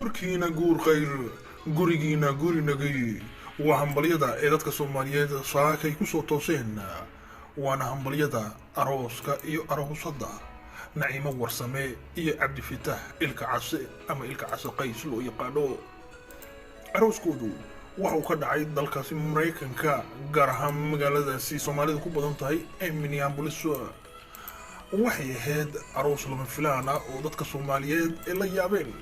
Gurkiina guur khayr, gurigiina guri nagay. Waa hambalyada ee dadka Soomaaliyeed saakay kusoo tooseen, waana hambalyada arooska iyo aroosada Naciimo Warsame iyo Cabdifitaax Ilka Case ama Ilka Case Qays loo yaqaano. Arooskoodu waxa uu ka dhacay dalkaasi Maraykanka, gaar ahaan magaaladaasi Soomaalida ku badan tahay ee Minneapolis. Waxay ahayd aroos lama filaan ah oo dadka Soomaaliyeed ay la yaabeen.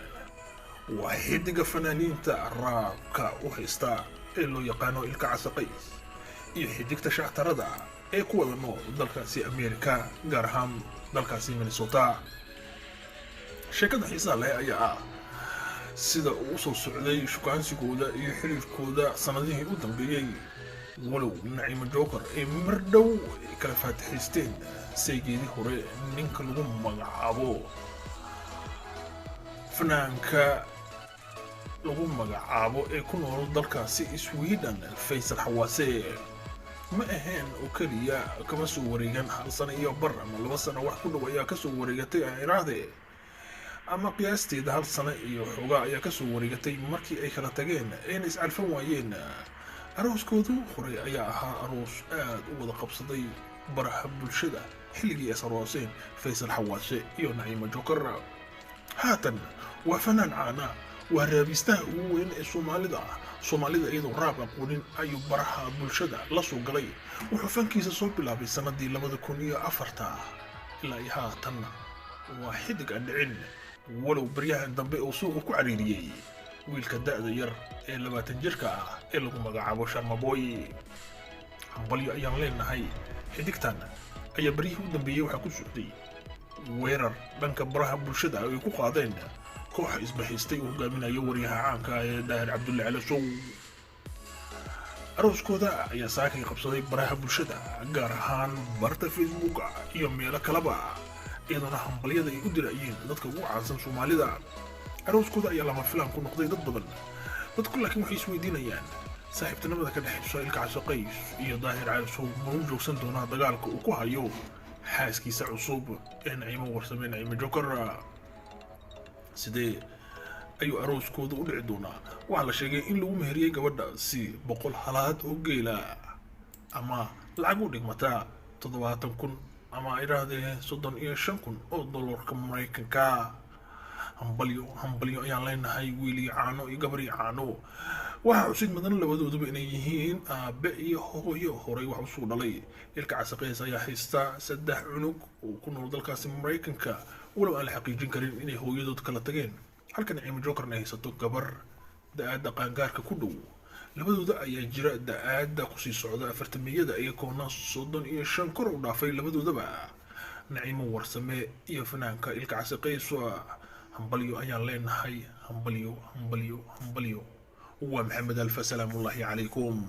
Waa xidiga fanaaniinta raabka u haysta ee loo yaqaano Ilka Case Qays iyo xidigta shactarada ee ku wada nool dalkaasi Ameerika, gaar ahaan dalkaasi Minnesota. Sheekada xiisaha leh ayaa ah sida uu usoo socday shukaansigooda iyo xiriirkooda sanadihii u dambeeyey, walow Naciimo Joker ay mar dhow ay kala faatixaysteen saygeedii hore, ninka lagu magacaabo fanaanka lagu magacaabo ee ku nool dalkaasi Sweden, Faysal Xawaase. Ma ahayn oo keliya kama soo wareegan hal sano iyo bar ama 2 sano wax ku dhow ayaa kasoo wareegatay aan iraahde, ama qiyaasteeda hal sano iyo xoogaa ayaa kasoo wareegatay markii ay kala tageen ayna iscalfan waayeen. Arooskoodu horey ayaa ahaa aroos aad u wada qabsaday baraha bulshada xilligii ay arooseen Faysal Xawaase iyo Naciimo Joker. Haatan waa fanaan caana, waa raabistaha ugu weyn ee Soomaalida. Soomaalida iyadoo raab aqoonin ayuu baraha bulshada la soo galay. Wuxuu fankiisa soo bilaabay sanadii 2004 ilaa iyo haatanna waa xidig aan dhicin, walow baryahan dambe uu suuqa ku cariiriyey wiilka da'da yar ee 20 jirka ah ee lagu magacaabo Sharmaboy. Hambalyo ayaan leenahay. Xidigtan ayaa baryihii u dambeeyey waxaa ku socday weerar dhanka baraha bulshada ay ku qaadeen kooxa isbahaystay uu hogaaminayo waryaha caanka ee Daahir Cabdulle Calasow. Arooskooda ayaa saakay qabsaday baraha bulshada, gaar ahaan barta Facebook iyo meelo kaleba, iyadoona hambalyada ay u dirayeen dadka ugu caansan Soomaalida. Arooskooda ayaa lama filaan ku noqday dad badan. Dadku laakiin waxay isweydiinayaan saaxiibtinimada ka dhexaysa Ilka Case Qays iyo Daahir Calasow ma u joogsan doonaa dagaalka uu ku hayo xaaskiisa cusub ee Naciimo Warsame, Naciimo Joker? Sidee ayuu arooskooda u dhici doonaa? Waxaa la sheegay in lagu meheriyey gabadha si 100 halaad oo geela ama lacag u dhigmata 70,000 ama idhaahdee 35,000 oo dollarka Maraykanka. Hambalyo, hambalyo ayaan leenahay, wiil iyo caano iyo gabar iyo caano. Waxaa xusid mudan labadooduba inay yihiin aabe iyo hooyo horay wax usuu dhalay. Ilka Case Qays ayaa haysta 3 cunug oo ku nool dalkaasi Maraykanka, walow aan la xaqiijin karin inay hooyadood kala tageen, halka Naciimo Jokerna haysato gabar da-aadda qaangaarka ku dhow. Labadooda ayaa jira da-aadda kusii socda afartamiyada, iyagoona 35 kor u dhaafay labadoodaba. Naciimo Warsame iyo fanaanka Ilka Case Qays, hambalyo ayaan leenahay, hambalyo, hambalyo, hambalyo. Waa Maxamed Alfa, salaamullaahi calaykum.